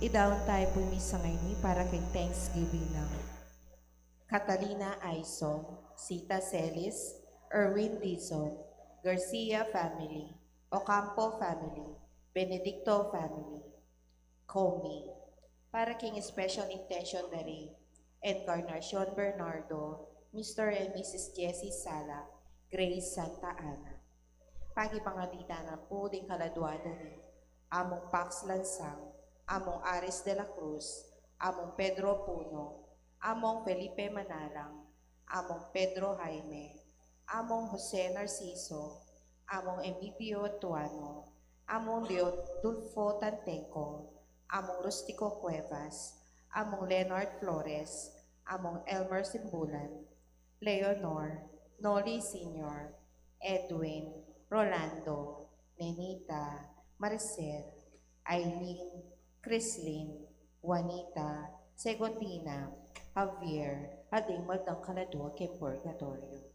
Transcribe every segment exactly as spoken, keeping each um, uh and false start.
Idaun tayu pu ing misa ngeni para king Thanksgiving na. Catalina Aison, Sita Celis, Erwin Dizon, Garcia family, Ocampo family, Benedicto family, Comi. Para king special intention da ri Encarnacion Bernardo, Mister and Missus Jessie Sala, Grace Santa Ana. Pakipangatita na pu ding kaladua da ri Among Pax Lansang, Among Aris de la Cruz, Among Pedro Puno, Among Felipe Manalang, Among Pedro Jaime, Among Jose Narciso, Among Emilio Tuano, Among Leodulfo Tantenco, Among Rustico Cuevas, Among Leonard Flores, Among Elmer Simbulan, Leonor, Noli Senior, Edwin, Rolando, Nenita, Maricel, Aileen, Chrislyn, Juanita, Segundina, Javier, at ding maldang kaladua king purgatoryo.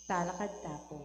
Talakad ta pu.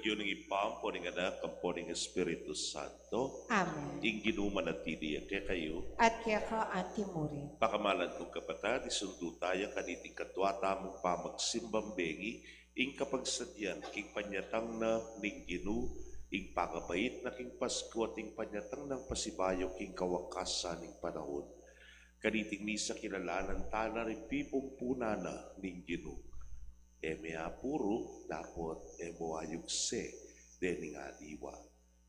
King lagyu ning Ibpa, ampo ning Anak, ampo ning Espiritu Santo. Amen. Ing Ginu manatili ya kekayu. At keka antimurin. Pakamalan kung kapatad, isundu taya kaniting katwa tamung pamagsimbang bengi, ing kapagsadyan king panyatang na ning Ginu, ing pakabait na king Pasku at ing panyatang nang pasibayu king kawakasan ning panaun. Kaniting misa kilalanan tana ring pipumpunan na ning Ginu. E me apuru, dapot e mu ayugse dening aliwa.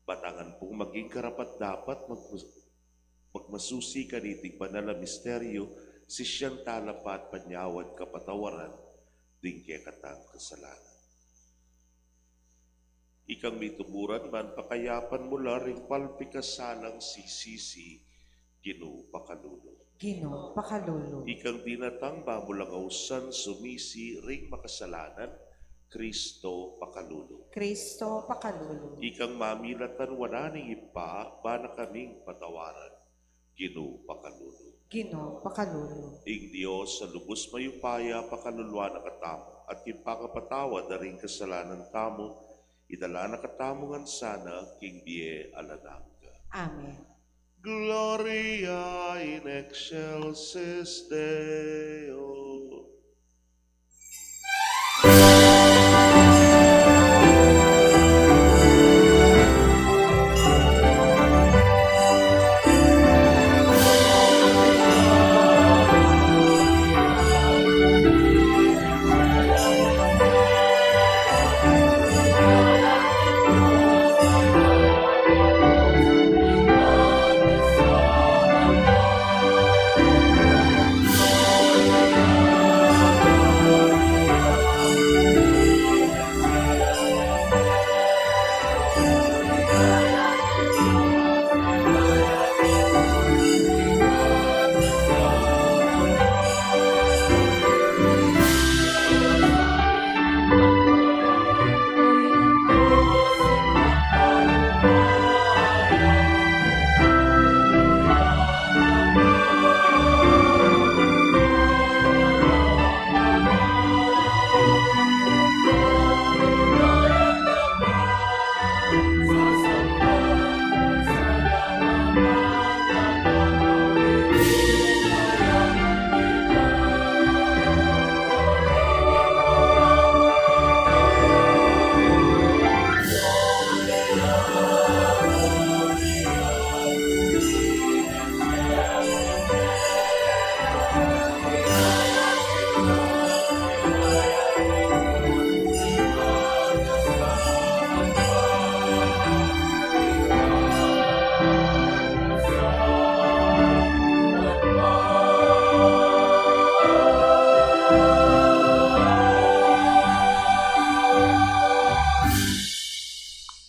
Batangan pung maging karapat-dapat mag-, magmasusi kaniting banal a misteryu, sisian tala pa at panyawad kapatawaran ding kekatang kasalanan. Ikang mituburan ban pakayapan mu la ring palpikasalang sisisi, Ginu pakalulu. Ginu pakalulu. Ikang dinatang ba mu lang ausan sumisi ring makasalanan, Kristo pakalulu. Kristo pakalulu. Ikang mamilatan wanan ning Ibpa, ba na kaming patawaran, Ginu pakalulu. Ginu pakalulu. Ing Dios a lubus mayupaya pakaluluan na katamu, at king pakapatawad da ring kasalanan tamu, idala na katamu ngan sana king bie alang angga. Amen. Gloria in excelsis Deo.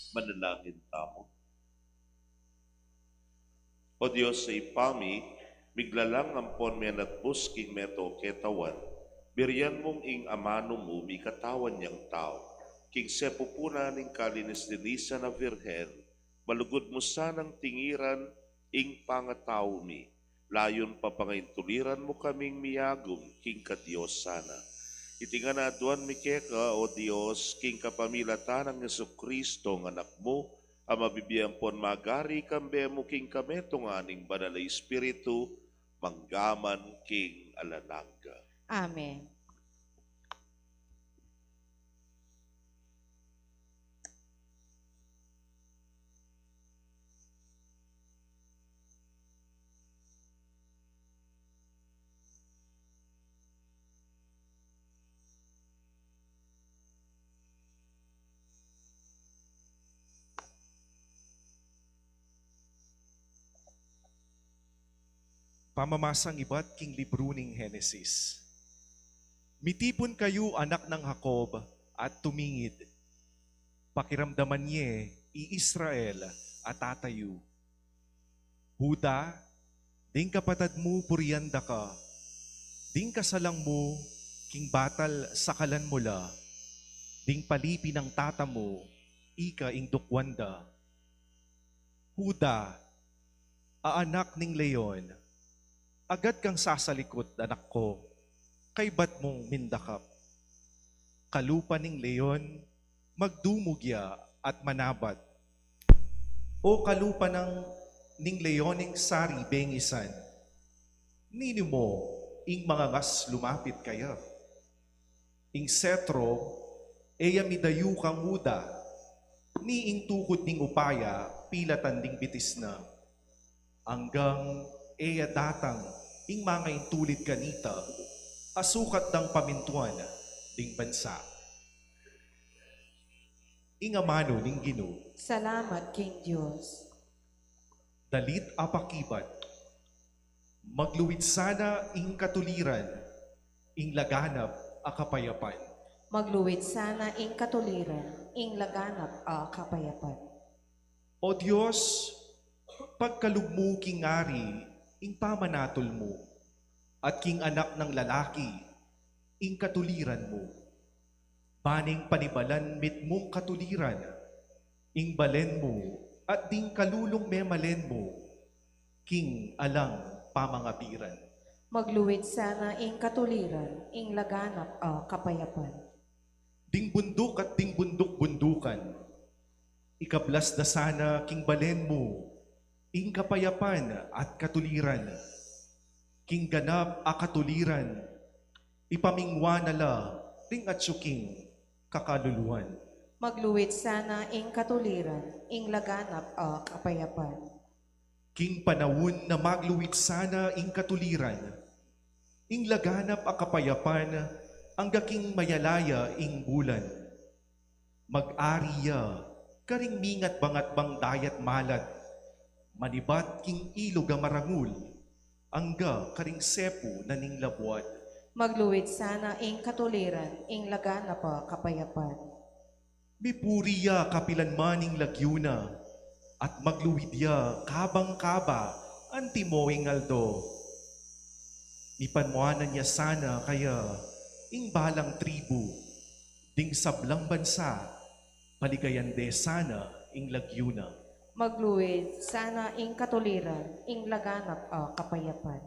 Manalangin tamu. O Dios a Ibpa mi, miglalang ampon menatbus king meto ketawan, birian mung ing amanu mu mikatawan yang tau, king sepupunan ning kalinis-linisan a Virgen, malugud mu sanang tingiran ing pangatau mi, layun papangaintuliran mu kaming miyagum king kadiosan na. Iti ngan aduan mi keka, O Dios, king kapamilatan nang Jesucristo, nga Anak mu, a mabibie ampon magari kambe mu king kametungan ning Banal a Espiritu, mangga man king alang angga. Amen. Pamamasang ibat king libru ning Henesis. Mitipun kayu, anak nang Jacob, at tumingid. Pakiramdaman ye i Israel a tata yu. Juda, ding kapatad mu purian da ka, ding kasalang mu king batal sakalan mu la, ding palipi nang tata mu ika ing dukwan da. Juda, a anak ning leon, agad kang sasalikut, anak ku, kaybat mung mindakap. Kalupa ning leon, Magdumug ya at manabat. O kalupa nang ning leoning sari bengisan, ninu mo ing mangangas lumapit kaya? Ing setro, e ya midayu kang uda, ni ing tukud ning upaya pilatan ding bitis na. Anggang e ya datang ing mangaintulid kanita, a sukat dang pamintuan ding bansa. Ing amanu ning Ginu. Salamat king Dios. Dalit a pakibat. Magluid sana ing katuliran, ing laganap a kapayapan. Magluid sana ing katuliran, ing laganap a kapayapan. O Dios, pagkalub mu king ari ing pamanatul mu, at king anak nang lalaki ing katuliran mu. Baning panibalan mitmung katuliran ing balen mu, at ding kalulung memalen mu king alang pamangabiran. Magluid sana ing katuliran, ing laganap a kapayapan. Ding bunduk at ding bunduk-bundukan, ikablas da sana king balen mu ing kapayapan at katuliran. King ganap a katuliran, ipamingwa na la ding atyu king kakaluluan. Magluid sana ing katuliran, ing laganap a kapayapan. King panaun na magluid sana ing katuliran, ing laganap a kapayapan, angga king mayalaya ing bulan. Mag-ari ya karing mingat bangat bang dayat malat, manibat king ilug a marangul, angga karing sepu na ning labuad. Magluid sana ing katuliran, ing laganap a kapayapan. Mipuri ya kapilan man ing lagyu na, at magluid ya kabang kaba antimo ing aldo. Mipamuanan ya sana kaya ing balang tribu, ding sablang bansa, paligayan de sana ing lagyu na. Magluid sana ing katuliran, ing laganap a kapayapan.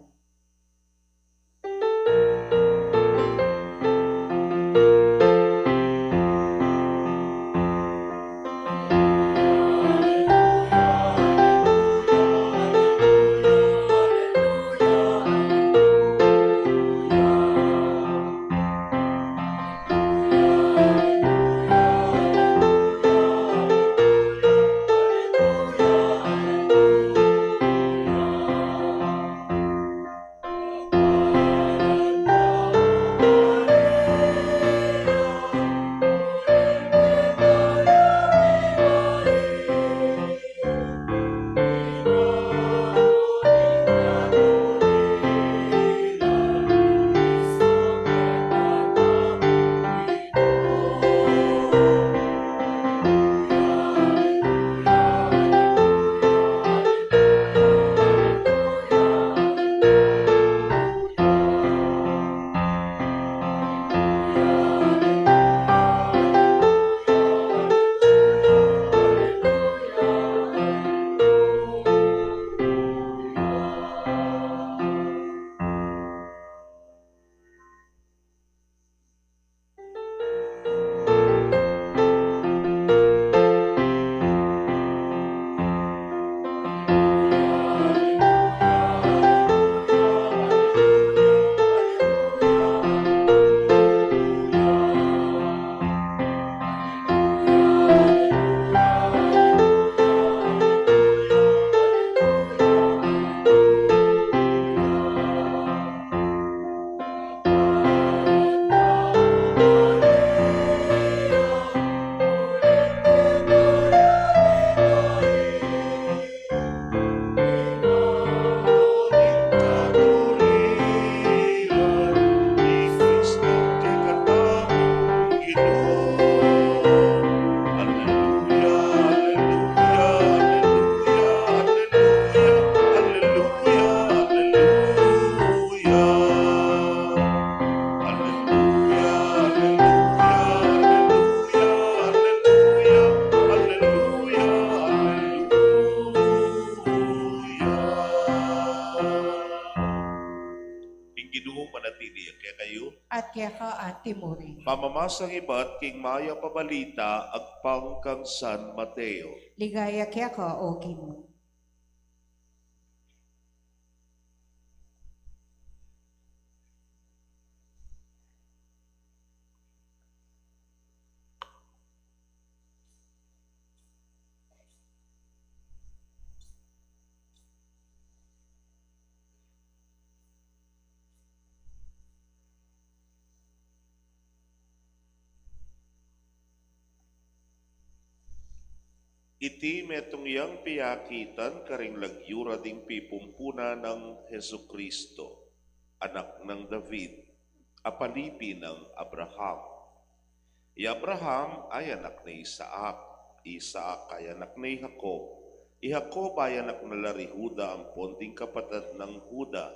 Ing Ginu manatili ya kekayu. At keka antimurin. Pamamasang ibat king mayap a balita agpang kang San Mateo. Ligaya keka, O Ginu. Iti metung yang piakitan karing lagyu ra ding pipumpunan nang Jesucristo, anak nang David, apalipi nang Abraham. I Abraham ay anak ne i Isaac, i Isaac ay anak ne i Jacob, i Jacob ay anak na la ri Juda ampon ding kapatad nang Juda,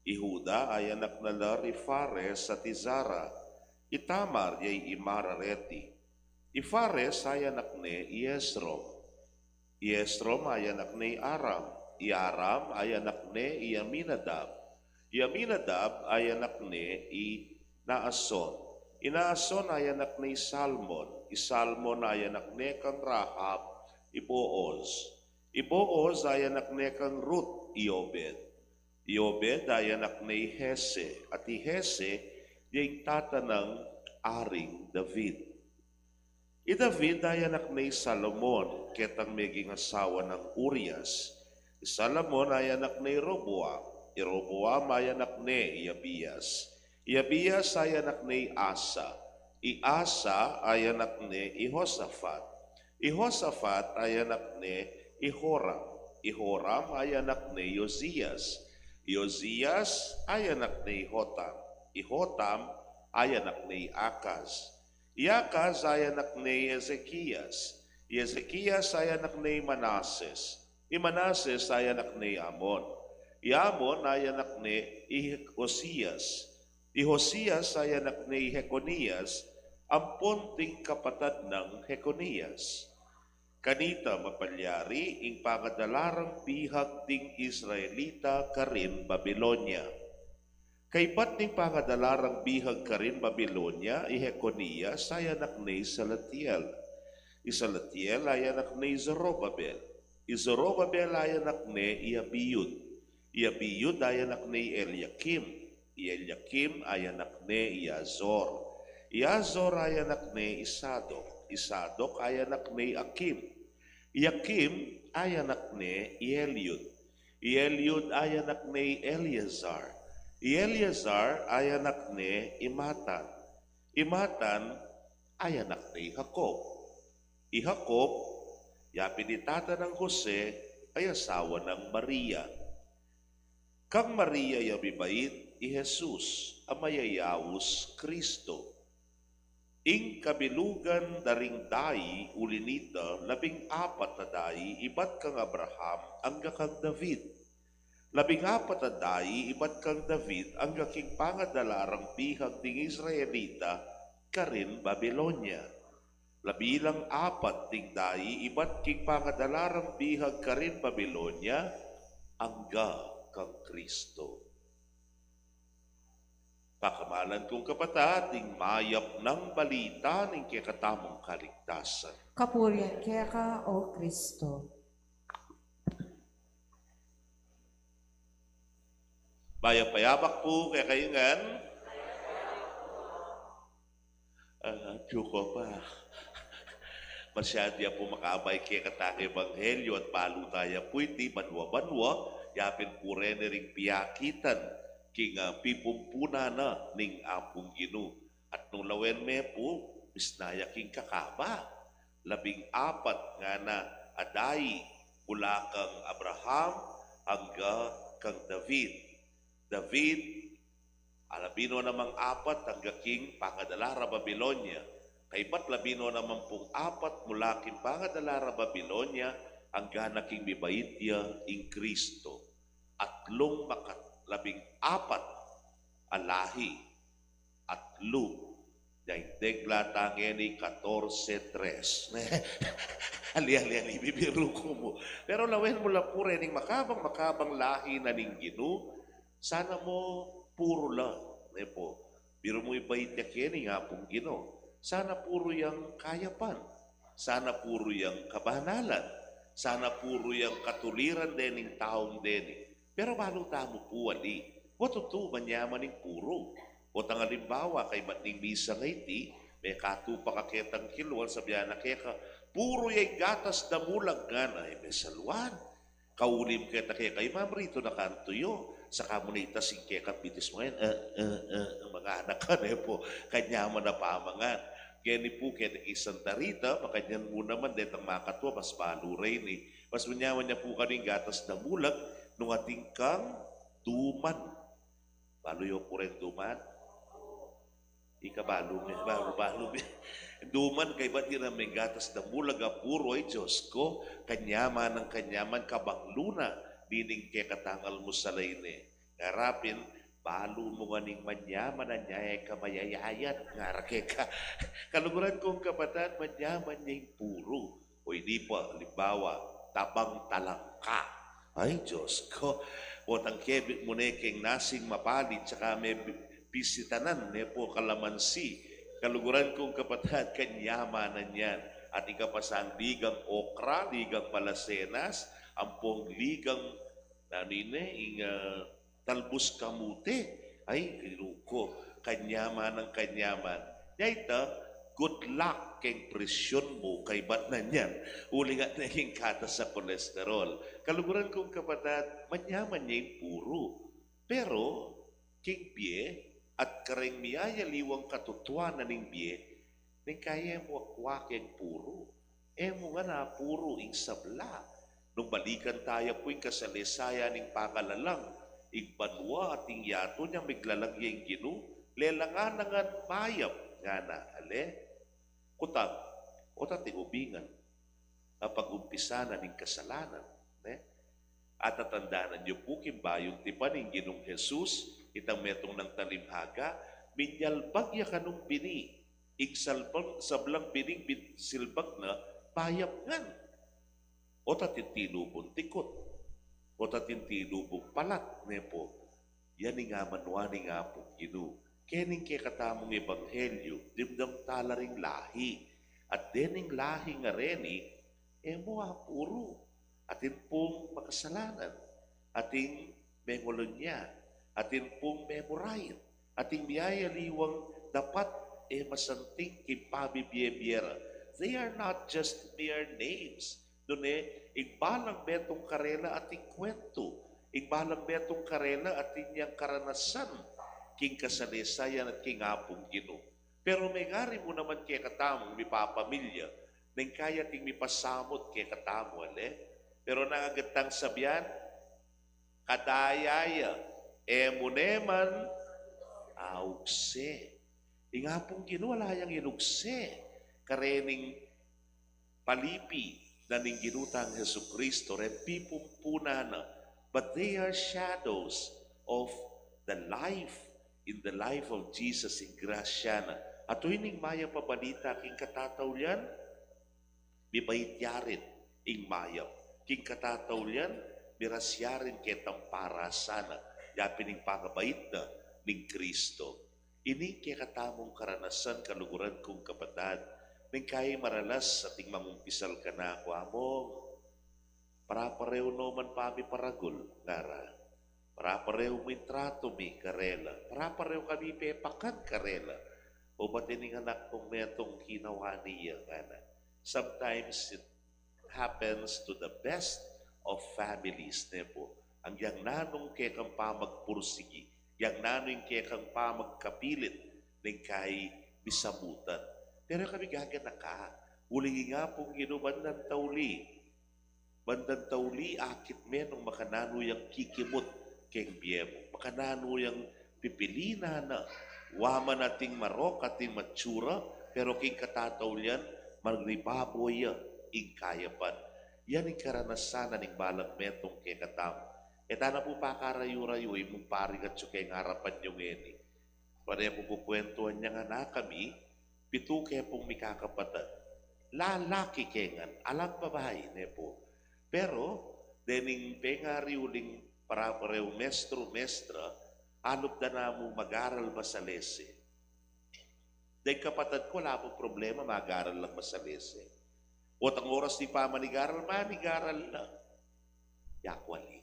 i Juda ay anak na la ri Fares at i Zara, i Tamar ya i Mara reti, i Fares ay anak ne i Esrom, i Esrom ay anak ne i Aram, i Aram ay anak ne i Aminadab, i Aminadab ay anak ne i Naason, i Naason ay anak ne i Salmon, i Salmon ay anak ne kang Rahab, i Boaz, i Boaz ay anak ne kang Ruth, i Obed, i Obed ay anak ne i Jese, at i Jese ya ing tata nang Aring David. I David ay anak ne i Salomon, ketang meging asawa nang Urias. I Salomon ay anak ne i Roboam, i Roboam ay anak ne i Abias, i Abias ay anak ne i Asa, i Asa ay anak ne i Josafat, i Josafat ay anak ne i Joram, i Joram ay anak ne i Ozias, i Ozias ay anak ne i Jotam, i Jotam ay anak ne i Akaz, i Akaz ay anak ne i Ezekias, i Ezekias ay anak ne i Manases, i Manases ay anak ne i Amon, i Amon ay anak ne i Josias, i Josias ay anak ne i Jekonias, ampon ding kapatad nang Jekonias. Kanita mapalyari ing pangadala rang bihag ding Israelita karin Babilonia. Kaybat ning pangadala rang bihag karin Babilonia, i Jekonias ay anak ne i Salatiel, i Salatiel ay anak ne i Zorobabel, i Zorobabel ay anak ne i Abiud, i Abiud ay anak ne i Eliakim, i Eliakim ay anak ne i Azor, i Azor ay anak ne i Sadok, i Sadok ay anak ne i Akim, i Akim ay anak ne i Eliud, i Eliud ay anak ne i Eleazar, i Eleazar ay anak ne i Matan, i Matan ay anak ne i Jacob, i Jacob ya pin i tata nang Jose ay asawa nang Maria. Kang Maria ya mibait i Jesus a mayayaus Kristo. Ing kabilugan da ring dai uli nita labing apat a dai ibat kang Abraham angga kang David. Labing apat a dai ibat kang David angga king pangadala rang bihag ding Israelita karin Babilonia. Labilang apat ding dai ibat king pangadala rang bihag karin Babilonia angga kang Kristo. Pakamalan kung kapatad, ing mayap nang balita ning kekatamung kaligtasan. Kapurian keka, O Kristo. Mayap a yabak pu kekayu ngan. Ah, Dios ko pa. Masyadu ya pu makabay kekatang ebanghelyo at balu ta ya pu iti banua-banua, yapin pu reni ring piakitan king, ah, pipumpunan na ning Apung Ginu. At nung lawen me pu, misna ya king kakaba. Labing apat ngana a dai mula kang Abraham angga kang David. David, a labinu namang apat angga king pangadala ra Babilonia. Kaybat labinu naman pung apat mula king pangadala ra Babilonia angga na king mibait ya ing Kristo. Atlung makat-, labing apat a lahi. Atlu. Deng la tangeni katorse tres. Ali, ali, ali, bibiru ku mu. Pero lawen mu la pu rening makabang, makabang lahi na ning Ginu. Sana mu puru la, ne pu. Pero mu ibait ya keni ing Apung Ginu. Sana puru yang kayapan. Sana puru yang kabanalan. Sana puru yang katuliran dening taung deni. Pero balu tamu pu ali. Wa tutu, manyaman ing puru. Potang alimbawa, kaybat ning misa ngeni, mekatupa ka ketang kilwan, sabian na keka, puru ya ing gatas damulag, ngana. E, mesaluan. Kaulim keta keka, imam ritu na kantu yu. Saka mu na itas ing kekang bitis mu ngan, e, e, e, mangan na ka, ne pu. Kanyaman na pamangan. Keni pu keta i Santa Rita, makanyan mu naman detang makatua, mas balu reni. Mas manyaman ya pu kanu ing gatas damulag, nung atin kang duman. Balu yu pu reng duman? Ika balu mi, balu, balu mi. Duman kaybat ira meng gatas damulag a puru, ay Dios ku, kanyaman nang kanyaman, kabang luna, nining kekatang almusal a ini. Ngara pin, balu mu ngan ing manyaman a nyaya ka mayayayat, ngara keka. Kaluguran kung kapatad, manyaman ya ing puru. O ini pa, alimbawa, tabang talangka. Ay, Dios ku. Potang kebit mu ne keng nasing mapalid, saka me bi-, bisitanan, ne pu, kalamansi. Kaluguran kung kapatad, kanyamanan yan. At ika pa sang ligang okra, ligang malasenas, ampong ligang, nanu ini, ing, ah, talbus kamute. Ay, Ginu ku, kanyaman nang kanyaman. Nya ita, good luck keng presyon mu, kaybat na niyan. Uling atin ing gatas a kolesterol. Kaluguran kung kapatad, manyaman ya ing puru. Pero, keng bie, at kareng miyayaliwang katutuanan ning bie, neng kaya e mu akwake ing puru. E mu ngan apuru ing sabla. Nung balikan taya pu ing kasalesayan ning pangalalang, ing banua at ing yatu ning miglalang ya ing Ginu, lelangan na ngan mayap, ngana, ale? Kutang, o't ating ubingan, a pag-umpisa na ning kasalanan, ne? At tatandanan yu pu king bayung tipan ing Ginung Jesus, itang metung nang talimhaga, minyalbag ya kanung bini, ing salbang, sablang bining bin-, silbag na, mayap ngan. O't atin tilubung tikut. O't atin tilubung palat, ne pu. Yan ing amanuan ning Apung Ginu. Kening kekatamung ebanghelyu, dimdam tala ring lahi. At dening lahi ngareni, e mu apuru. Atin pung makasalanan, atin mengulunya, atin pung memurait, atin miyayaliwang dapat e masanting king pamibie-bie ra. They are not just mere names. Nune, ing balang metung karela atin kuwentu, ing balang metung karela atin yang karanasan king kasalesayan at king Apung Ginu. Pero mengari mu naman kekatamu mipapamilya, neng kaya ating mipasamut kekatamu, ale? Pero nang agatang sabian, kadaya ya, e mu ne man augse. Ing Apung Ginu ala yang inugse karening palipi na ning Ginu tang Jesucristo, reng pipumpunan na, but they are shadows of the life, in the life of Jesus, ing grasya na. At o ining mayap a balita king katataulian, mibait ya rin ing mayap. King katataulian, miras ya rin ketang parasan na, yapin ing pangabait na ning Cristo. Ini kekatamung karanasan, kaluguran kung kapatad, neng kaya maralas ating mangumpisal kanaku, Among, pare-parehu no man pamiparagul, ngara. Pare-parehu mu ing tratu mi karela. Pare-parehu kami pepakan karela. O bati ning anak kung metung kinawa niya, ngana. Sometimes it happens to the best of families, ne pu. Ing yang nanu ing kekang pamagpursigi, yang nanu ing kekang pamagkapilit, neng kaya misamutan. Pero kami gaganaka, uling ing Apung Ginu bandang tauli. Bandang tauli, akit me nung makananu yang kikimut keng bie mu. Makananu yang pipilinan na, wa man ating marok, ating matsura, pero king katataulian, magni baboy ya ing kayapan. Yan ing karanasan na ning balang metung kekatamu. E ta na pu pakarayu-rayu, imung parigat yu keng arapan yu ngeni. Pane pu kukwentuhan yang anak kami, pitu ke pung mikakapatad. Lalaki ke ngan, alang babai, ne pu. Pero, dening pengari uling pare-parehu mestru, mestra, Alup da namu mag-aral masalese. Deng kapatad ku, ala pung problema, mag-aral lang masalese. O tang oras ning pamanigaral, manigaral lang. Yaku ali.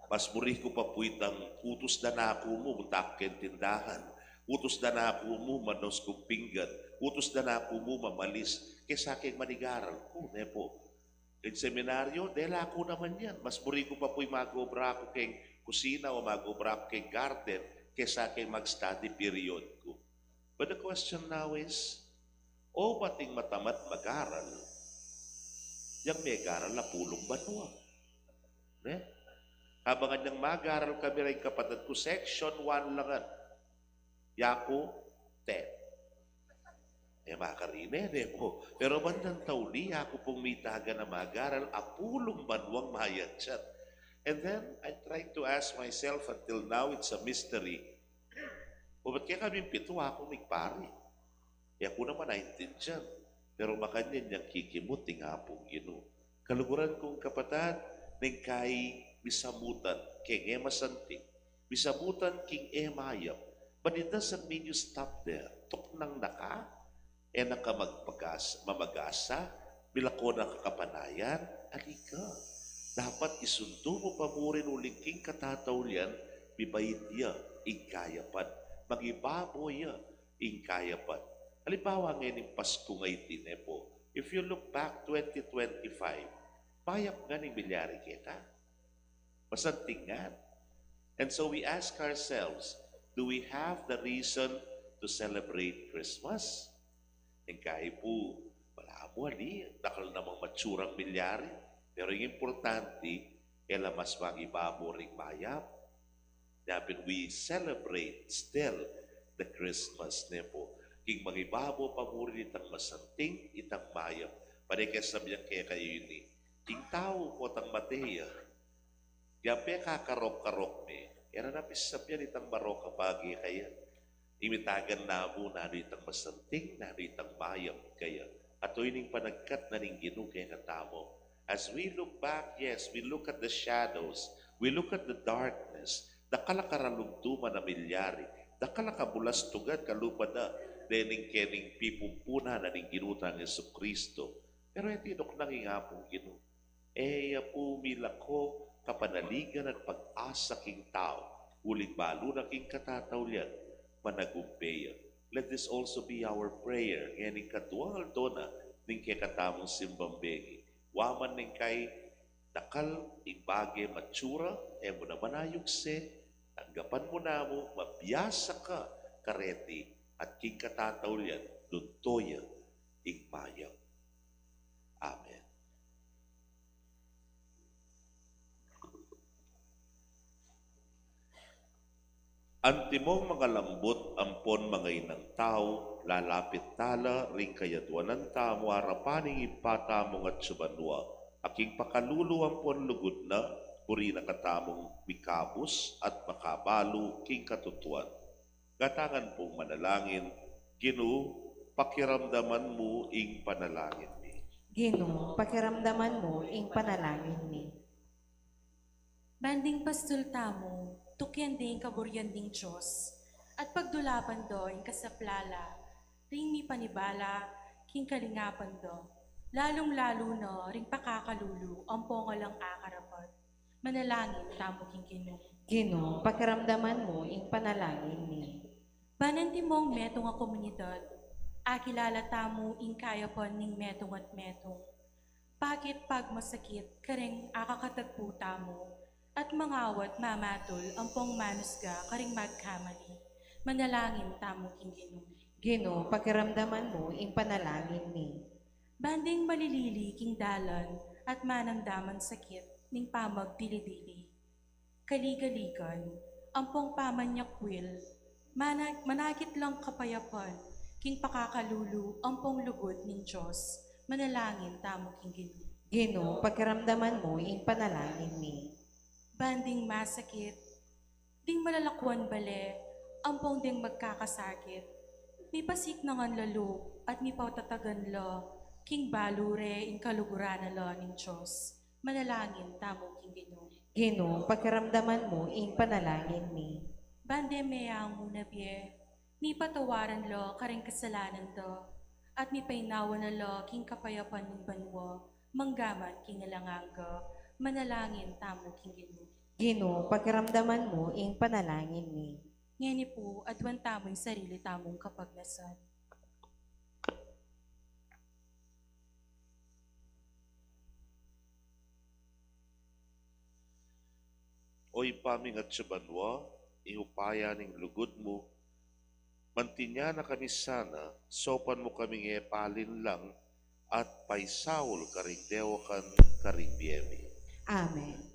Mas buri ku pa pu itang utus da na ku mu, munta ku keng tindahan. Utus da na ku mu, manos kung pinggan. Utus da na ku mu, mamalis. Kesa keng manigaral ku, ne pu. Ing seminaryo, dela ku naman yan. Mas buri ku pa pu ing mag-obra ku keng kusina o mag-obra ku keng garden kesa keng mag-study period ku. But the question now is, o ba't ing matamad mag-aral, yang megaral apulung banua? Ne? Kabang anyang mag-aral kami reng kapatad ku, section one lang yan. Yaku, ten. E, makarine, ne pu. Pero bandang tauli, yaku pung mitagan a mag-aral, apulung banuang mayat yan. And then, I try to ask myself, until now, it's a mystery. O ba't kaya kaming pitu, aku, migpari? E ku naman aintindian. Pero makanyan yang kikimut ing Apung Ginu. Kaluguran kung kapatad, neng kai misamutan keng e masanting, misamutan king e mayap, but it doesn't mean you stop there. Tuknang na ka, e na ka magpagas-, mamagasa, milako na ka kapanayan, ali ka. Dapat isundu mu pa mu rin uling king katataulian, mibait ya ing kayapan, mangibabo ya ing kayapan. Halimbawa ngening Pasku ngeni, ne pu, if you look back twenty twenty-five, mayap ngan ing milyari keka? Masanting ngan. And so we ask ourselves, do we have the reason to celebrate Christmas? Ing kai pu, balamu ali, dakal namang matsurang milyari, pero ing importante, e la mas mangibabo ring mayap? Nyapin we celebrate still the Christmas, ne pu. King mangibabo pa mu rin itang masanting, itang mayap. Pane ke sabian kekayu ini, ing tau potang mate ya, ya pekakarok-karok me, e ra na pisabian itang marok a bage kaya. Ing mitagan namu nanu itang masanting, nanu itang mayap kaya. At ito ing panagkat na ning Ginu kekatamu. As we look back, yes, we look at the shadows, we look at the darkness, dakal a karalumduman a milyari, dakal a kabulastugan kalupa da dening kening pipumpunan na ning Ginu tang Jesucristo. Pero e tinuknang ing Apung Ginu. E ya pu milako kapanaligan at pag-asa king tau, uling balu na king katataulian, managumbe ya. Let this also be our prayer ngening kaduang aldo na ning kekatamung simbang bengi. Wa man ning kai dakal ing bage matsura, e mu na manayugse, tanggapan mu na mu, mabiasa ka kareti, at king katataulian, lunto ya ing mayap. Amen. Antimong mangalambut ampon mangainang tau, lalapit tala ring kayaduanan tamu arapan ning Ibpa tamung atsu banua, a king pakalulu ampon lugud na, buri na katamung mikabus at makabalu king katutuan. Gatangan pung manalangin. Ginu, pakiramdaman mu ing panalangin mi. Ginu, pakiramdaman mu ing panalangin mi. Ban ding pastul tamu, tukyan de ing kaburian ning Dios, at pagdulapan do ing kasaplalan ring mipanibala king kalingapan da, lalung-lalu na ring pakakalulu ampong alang akarapat. Manalangin tamu king Ginu. Ginu, pakiramdaman mu ing panalangin mi. Ban antimong metung a komunidad, akilala tamu ing kayapan ning metung at metung. Bakit pagmasakit kareng akakatagpu tamu, at mangawat mamatul ampong manusga kareng magkamali. Manalangin tamu king Ginu. Ginu, pakiramdaman mu ing panalangin mi. Ban ding malilili king dalan at manamdaman sakit ning pamagdili-dili. Kaligaligan, ampong pamanyakwil, mana-, manakit lang kapayapan king pakakalulu ampong lugud ning Dios. Manalangin tamu king Ginu. Ginu, pakiramdaman mu ing panalangin mi. Ban ding masakit, ding malalakuan bale, ampong ding magkakasakit, mipasiknangan la lub at mipatatagan la king balu re ing kaluguran na la ning Dios. Manalangin tamu king Ginu. Ginu, pakiramdaman mu ing panalangin mi. Ban deng meangu na bie, mipatawaran la karing kasalanan da, at mipainawa na la king kapayapan ning banua, manggaman king alang angga. Manalangin tamu king Ginu. Ginu, pakiramdaman mu ing panalangin mi. Ngeni pu, aduan tamu ing sarili tamung kapagnasan. O Ibpa ming atsu banua, ing upaya ning lugud mu, mantinya na kami sana, saupan mu kaming e palinlang at paisaul karing dewakan karing bie mi. Amen.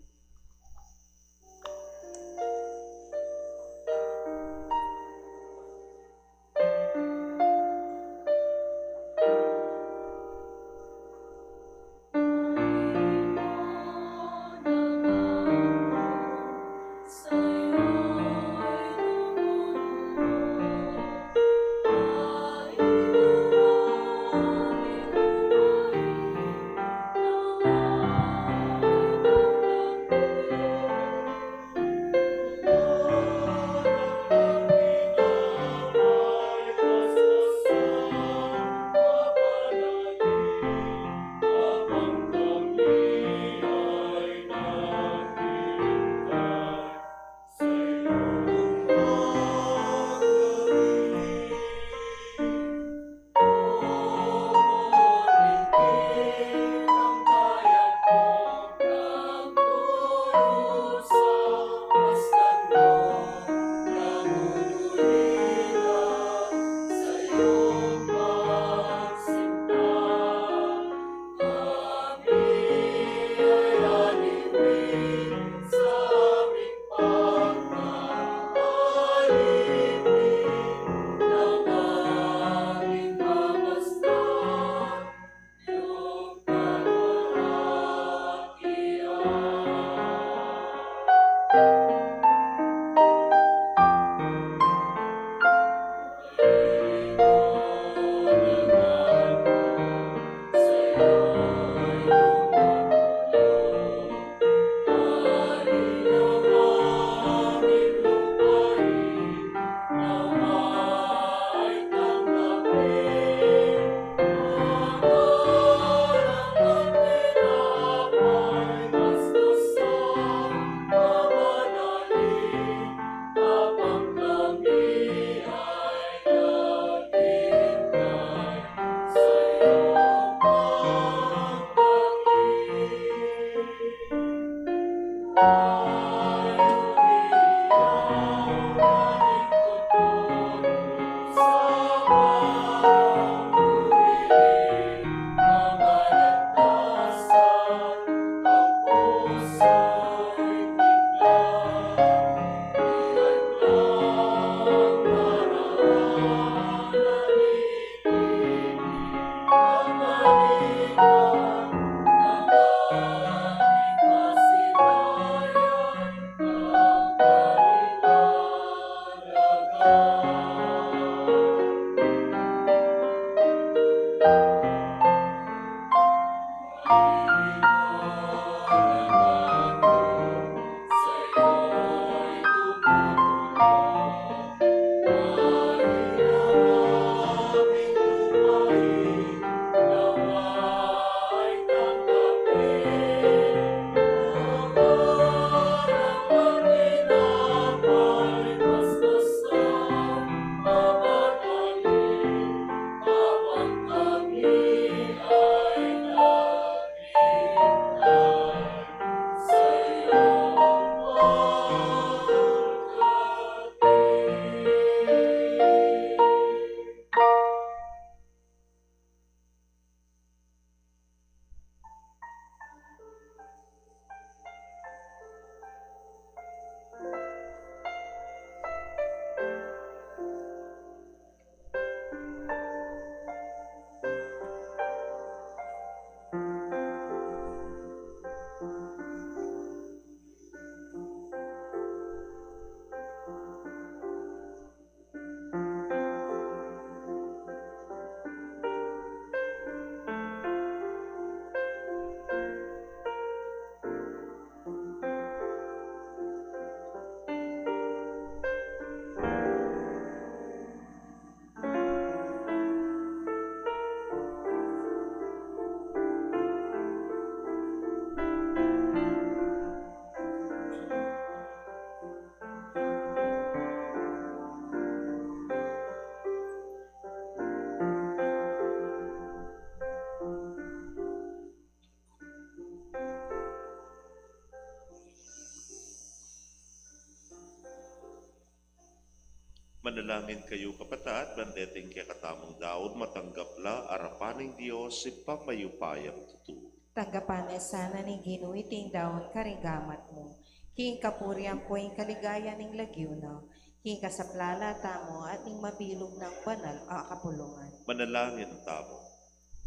Manalangin kayu, kapatad, ban deting kekatamung daun matanggap la arapan ning Dios, Ibpang mayupayang tutu. Tanggapan na sana ning Ginu iting daun karing gamat mu, king kapurian ampon ing kaligayan ning lagyu na, king kasaplalan tamu at ning mabilug nang banal a kapulungan. Manalangin tamu.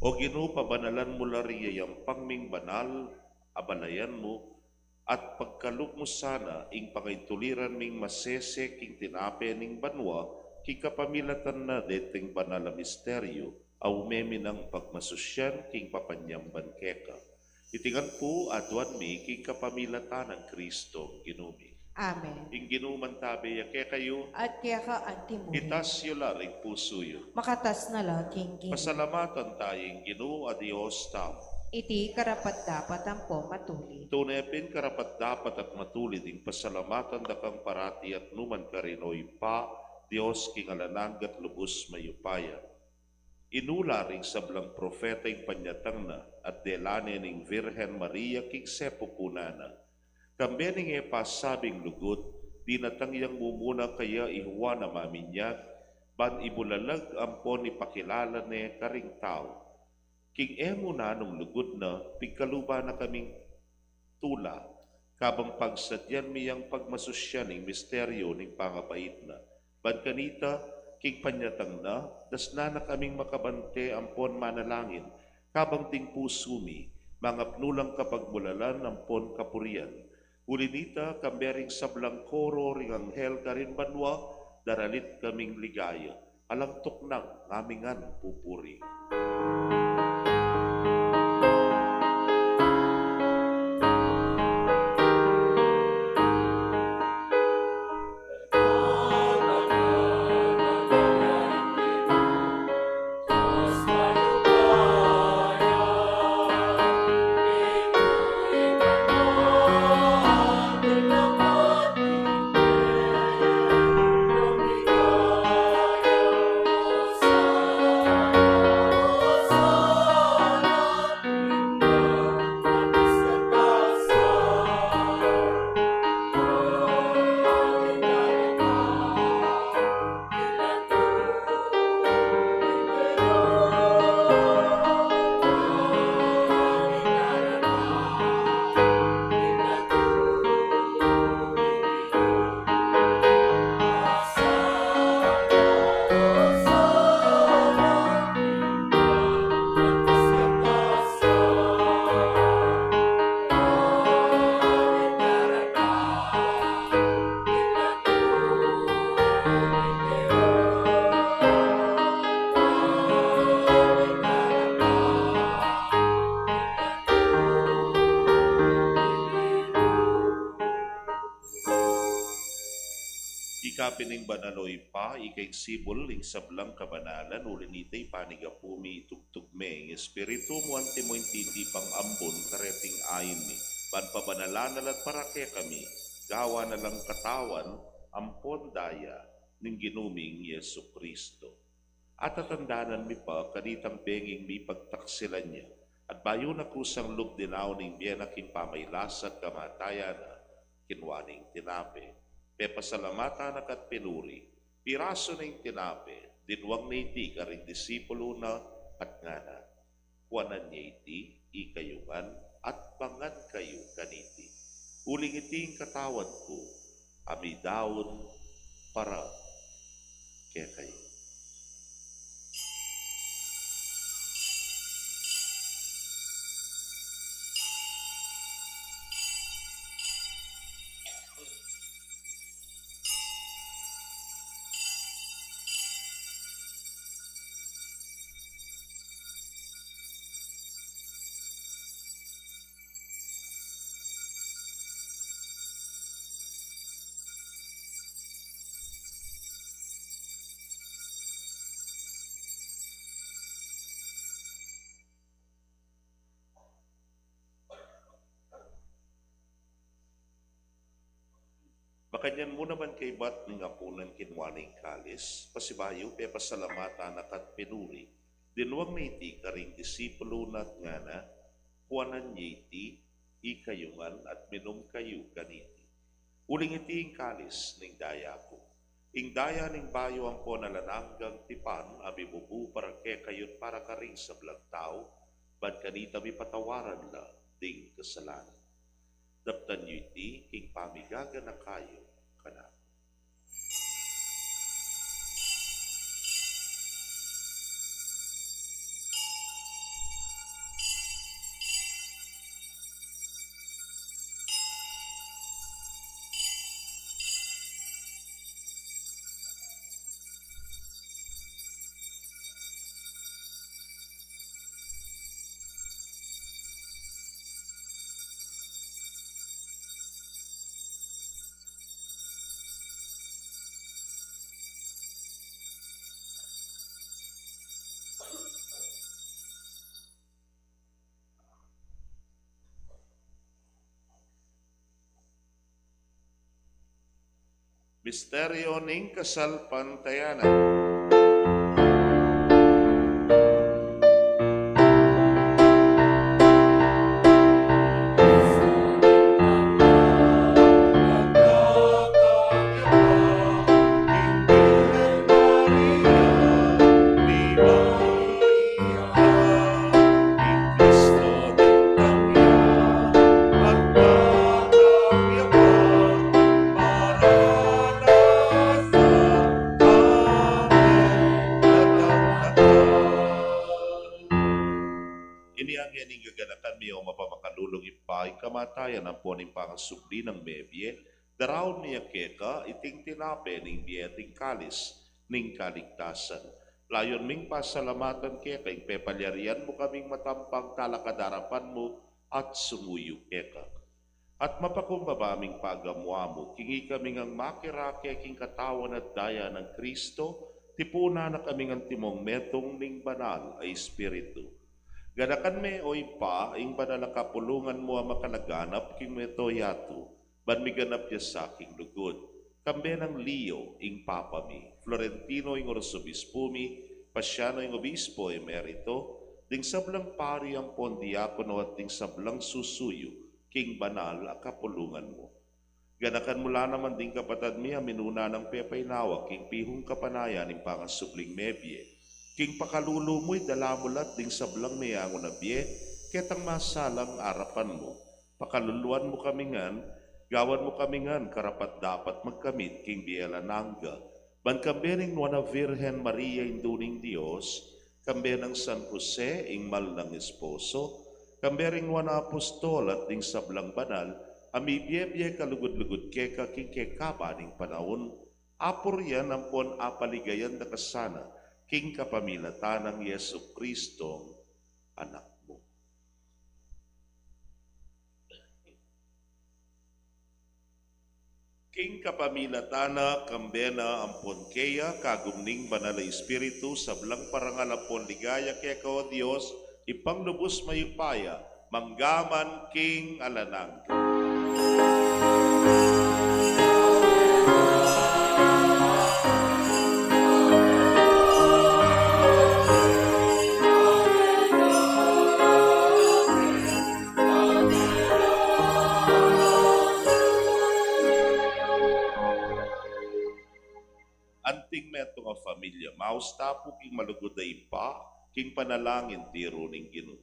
O Ginu, pabanalan mu la ring yayampang ming banal a balayan mu, at pagkalub mu sana ing pangaituliran ming masese king tinape ning banua, king kapamilatan na deting banal a misteryu, a ume mi nang pagmasusyan king papanyamban keka. Iti ngan pu aduan mi king kapamilatan nang Kristong Ginu mi. Amen. Ing Ginu mantabe ya kekayu. At keka antimurin. Itas yu la ring pusu yu. Makatas na la king Ginu. Pasalamatan taya ing Ginu a Dios tamu. Iti karapat-dapat ampon matulid. Tune pin karapat-dapat at matulid ing pasalamatan da kang parati at nukarin man, O Ibpa, Dios king alang angga at lubus mayupaya. Inula ring sablang propeta ing panyatang na, at dela ne ning Virgen Maria king sepupunan na. Kambe ning e pa sabing lugud, dinatang yang mumuna kaya i Juan a Maminyag, ban ibulalag ampon ipakilala ne karing tau. King e mu nanung lugud na, pigkaluban na kaming tula, kabang pagsadyan mi yang pagmasusyan ning misteryu ning pangabait na. Ban kanita, king panyatang na, dasnan na kaming makabante ampon manalangin, kabang ding pusu mi, mangapnu lang kapagmulalan ampon kapurian. Uli nita, kambe ring sablang koro ring anghel karin banua, daralit kaming ligaya, alang tuknang ngamingan pupuri. Ika pin ing banal, O Ibpa, ika ing sibul ning sablang kabanalan, uli nita ipanyawad mi, itugtug me ing Espiritu mu, antimo ing titipang ambun kareting ain mi, ban pabanalan na la at para kekami gawan na lang katawan ampon daya ning Ginu ming Jesucristo. At tatandanan mi pa kanitang bengi ing mipagtaksilan ya, at bayu na kusang lub dinaun ing bie na king pamagkasakit at kamatayan na, kinua ne ing tinape, pepasalamatan na ka't pinuri, pirasu ne ing tinape, dinwang ne iti karing disipulu na, at ngana: Kuanan ye iti, ikayu ngan, at mangan kayu kaniti. Uling iti ing katawan ku, a midaun para kekayu. Makanyan mu naman kaybat ning apunan, kinua ne ing kalis, pasibayu pepasalamatan na ka't pinuri, dinwang ne iti karing disipulu na at ngana: Kuanan ye iti, ikayu ngan, at minum kayu kaniti. Uling iti ing kalis ning daya ku, Ing daya ning bayu ampon alang anggang tipan, a mibubu para kekayu at para karing sablang tau, ban kanita mipatawaran la ding kasalanan. Daptan yu iti king pamigaganaka yu kanaku. Misteryo ning kasalpantayanan. Ini ing gaganakan mi, o mapamakalulung Ibpa, ing kamatayan ampon ing pangasubli nang mebie, daraun mi ya keka iting tinape ning bie at ing kalis ning kaligtasan. Layun ming pasalamatan keka ing pepalyarian mu kaming matampang talakad king arapan mu at sumuyu keka. At mapakumbaba ming pagamu-amu, king ikami ngang makirake king katawan at daya nang Kristo, tipunan na kaming antimong metung ning Banal a Espiritu. Ganakan me, o Ibpa, ing banal a kapulungan mu a makalaganap king mabilug a yatu, ban miganap ya sa king lugud. Kambe nang Leo ing Papa mi, Florentino ing Arsobispo mi, Paciano ing Obispo Emerito, ding sablang pari ampon diakono at ding sablang susuyu king banal a kapulungan mu. Ganakan mu la naman ding kapatad mi a minuna nang pepainawa king pihung kapanayan ning pangasubling mebie. King pakalulu mu idala mu la ding sablang meangu na bie ketang masalang arapan mu. Pakaluluan mu kami ngan, gawan mu kami ngan karapat-dapat magkamit king bie alang angga, ban kambe ning Nuan a Virgen Maria, Indu ning Dios, kambe nang San Jose, ing mal nang esposo, kambe ring nuan a apostol at ding sablang banal a mibie-bie kalugud-lugud keka king kekaba ning panaun, apurian ampon apaligayan da ka sana king kapamilatan nang Jesucristong Anak mu. King kapamilatan na, kambe na, ampon keya, kagum ning Banal a Espiritu, sablang parangal ampon ligaya keka, o Dios, Ibpang lubus mayupaya, mangga man king alang angga. Anting metung a familia, maus ta pu king malugud a Ibpa, king panalangin tiru ning Ginu.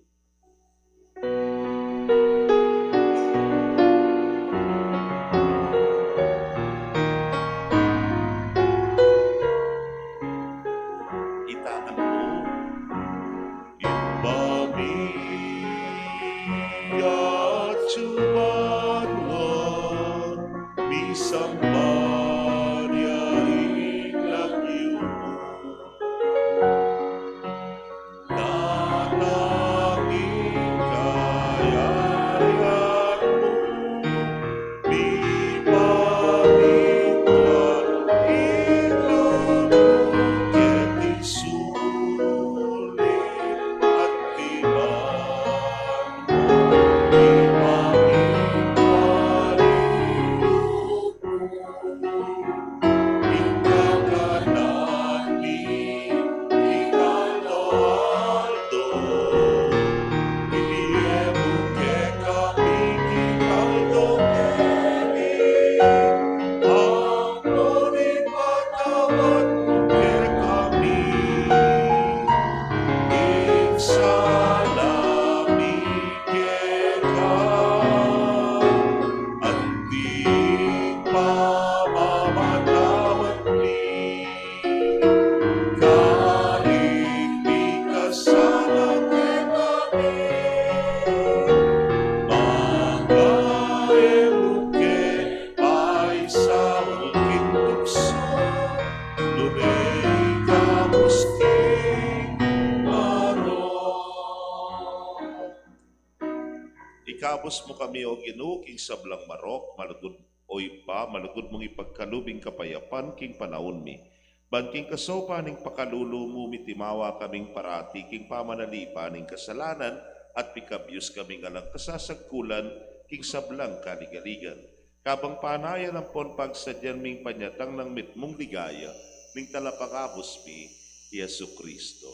Itangan mu. Ibpa mi, atsu banua, misamban ya ing lagyu mu. Datang ing kayarian Ikabus mu kami, O Ginu, king sablang marok, malugud, O Ibpa, malugud mung ipagkalub ing kapayapan king panaun mi. Ban king kasaupan ning pakalulu mu, mitimawa kaming parati king pamanalipan ning kasalanan at mikabius kaming alang kasasagkulan king sablang kaligaligan. Kabang panayan ampon pagsadyan ming panyatang nang mitmung ligaya ning Talapagkabus mi, i Jesucristo.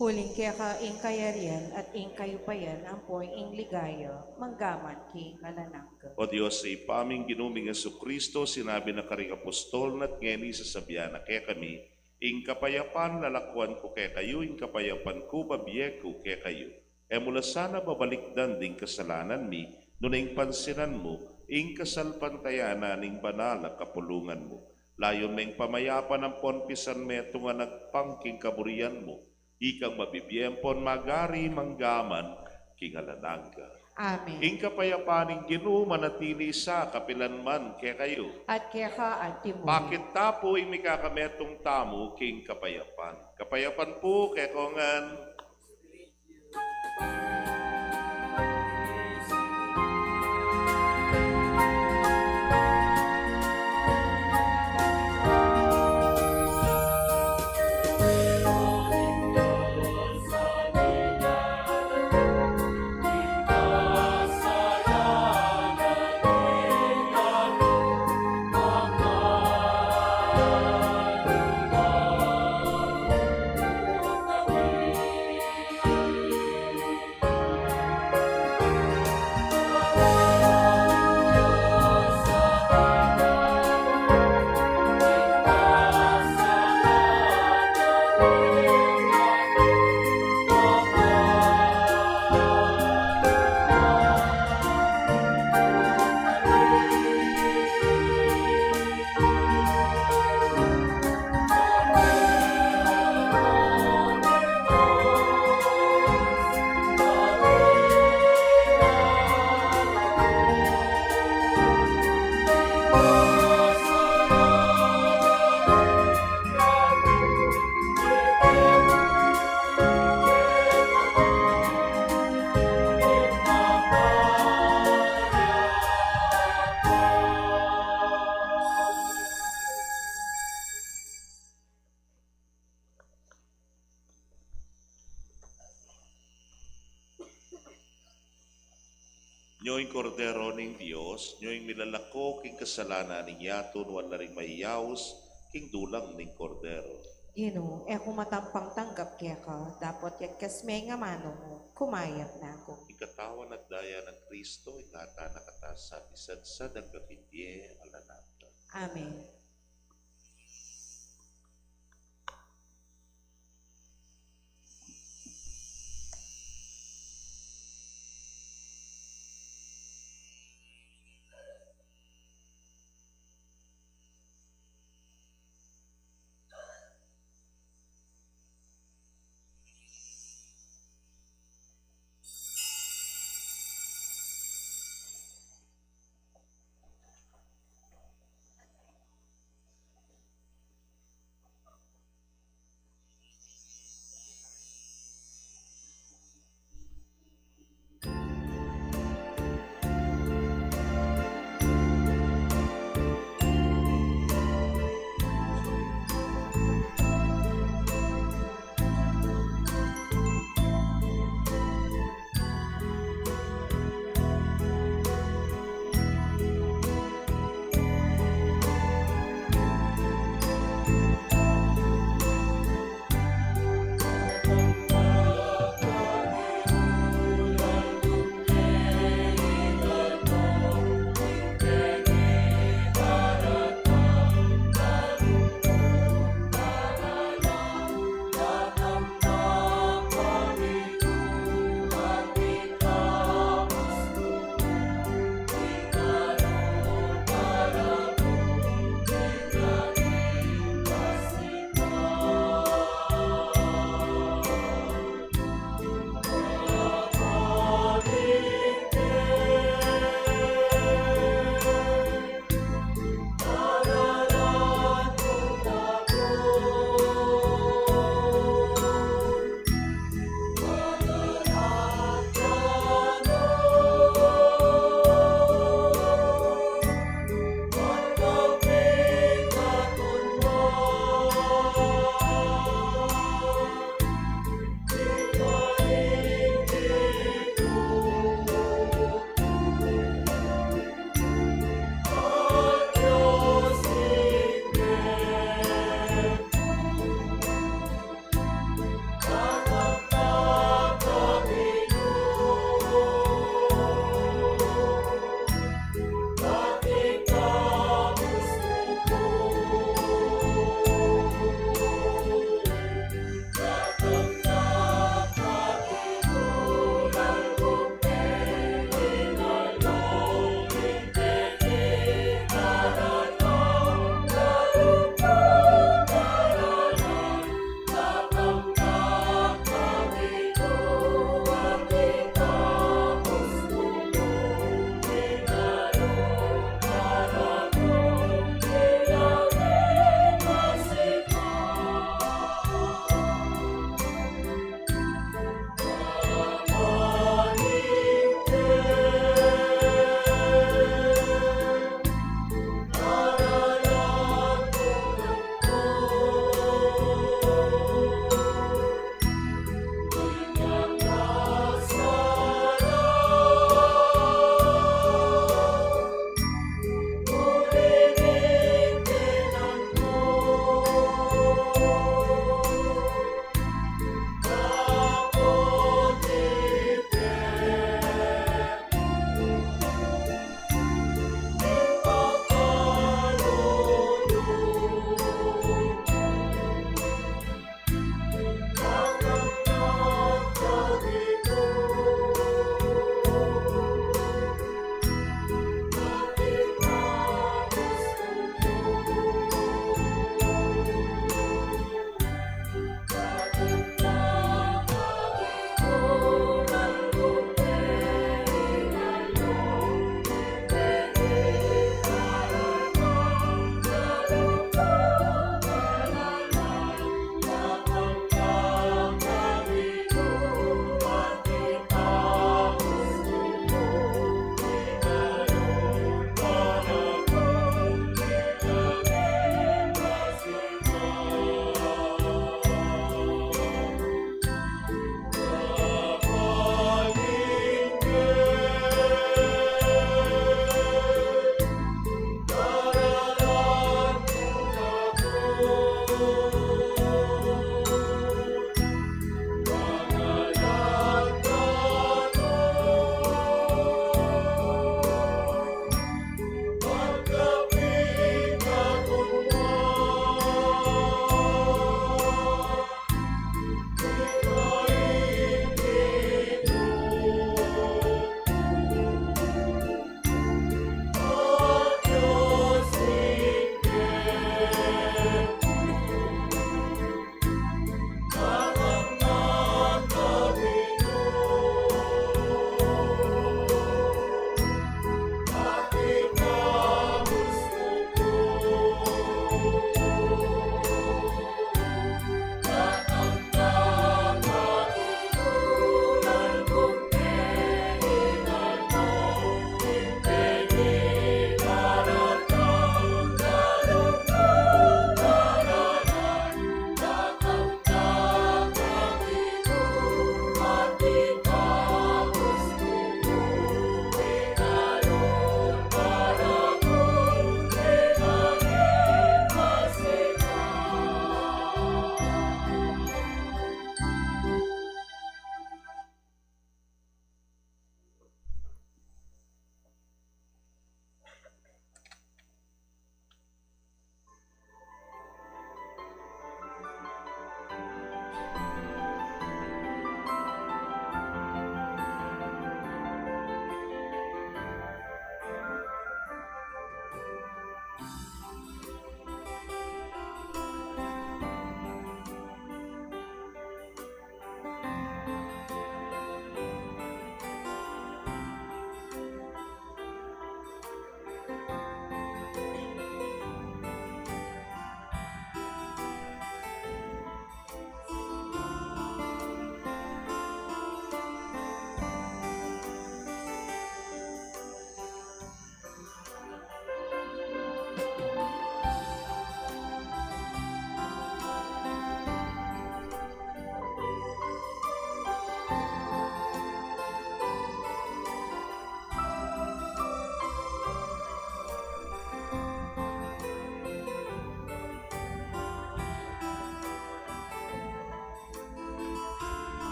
Uling keka ing kayarian at ing kayupayan ampon ing ligaya, mangga man king alang angga. O Dios, Ibpa ming Ginu ming Jesucristo, sinabi na karing apostol na, at ngeni sasabian na kekami, ing kapayapan lalakwan ku kekayu, ing kapayapan ku babie ku kekayu. E mu la sana babalikdan ding kasalanan mi, nune ing pansinan mu ing kasalpantayanan ning banal a kapulungan mu. Layun meng pamayapan ampon pisan metung a agpang king kaburian mu, ikang mabibie ampon magari mangga man king alang angga. Amen. Ing kapayapan ning Ginu manatili sa kapilan man kekayu. At keka antimu rin. Pakit ta pu ing mikakametung tamu king kapayapan. Kapayapan pu kekongan. Nyo ing Kordero ning Dios, nyo ing milalako king kasalanan ning yatu. Nuan la ring mayayaus king dulang ning Kordero. Ginu, e ku matampang tanggap keka, dapot yagkas me ing amanu mu, kumayap na ku. Ing katawan at daya nang Kristo, ingatan na katamu sa misadsad anggang king bie alang angga. Amen.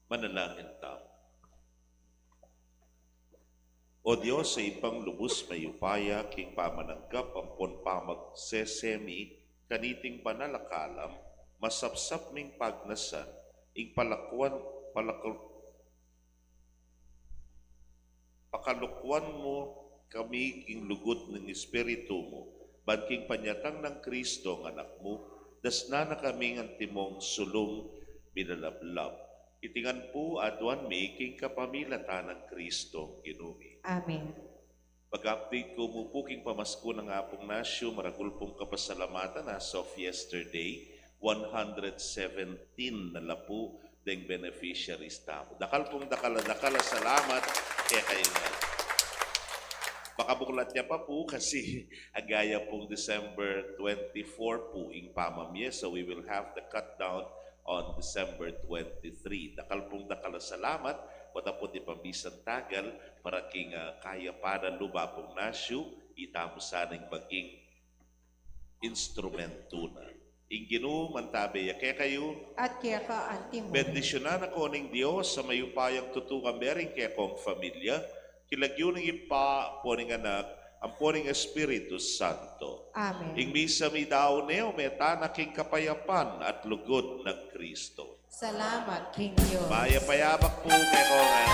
Manalangin tamu. O Dios, a Ibpang lubus mayupaya, king pamananggap ampon pamagsese mi kaniting banal a kalam, masapsap ming pagnasan ing palakuan, palakal-, pakalukuan mu kami king lugud ning Espiritu mu, ban king panyatang nang Kristo a Anak mu, dasnan na kaming antimong sulung milalablab. Iti ngan pu aduan mi king kapamilatan nang Kristong Ginu mi. Amen. Pag-update ku mu pu king pamaskunan nang Apung Nasyu, maragul pung kapasalamatan as of yesterday, one hundred seventeen na la pu deng beneficiaries tamu. Dakal pung dakal a dakal a salamat kekayu ngan. Makabuklat ya pa pu kasi agaya pung December twenty-four pu ing pamamye, so we will have the cut down on December twenty-three. Dakal pung dakal a salamat, pota pu iti pamisang tagal, para king, ah, kayapan na lub Apung Nasyu, itamu sana ing maging instrumentu na. Ing Ginu mantabe ya kekayu. At keka antimu. Bendisyunan na ko ning Dios a mayupayang tutu kambe ring kekong familia, king lagyu ning Ibpa, ampo ning Anak, ampo ning Espiritu Santo. Amen. Ing misa mi daun ne, ume tana king kapayapan at lugud nang Kristo. Salamat king Dios. Mayap a yabak pu kekongan.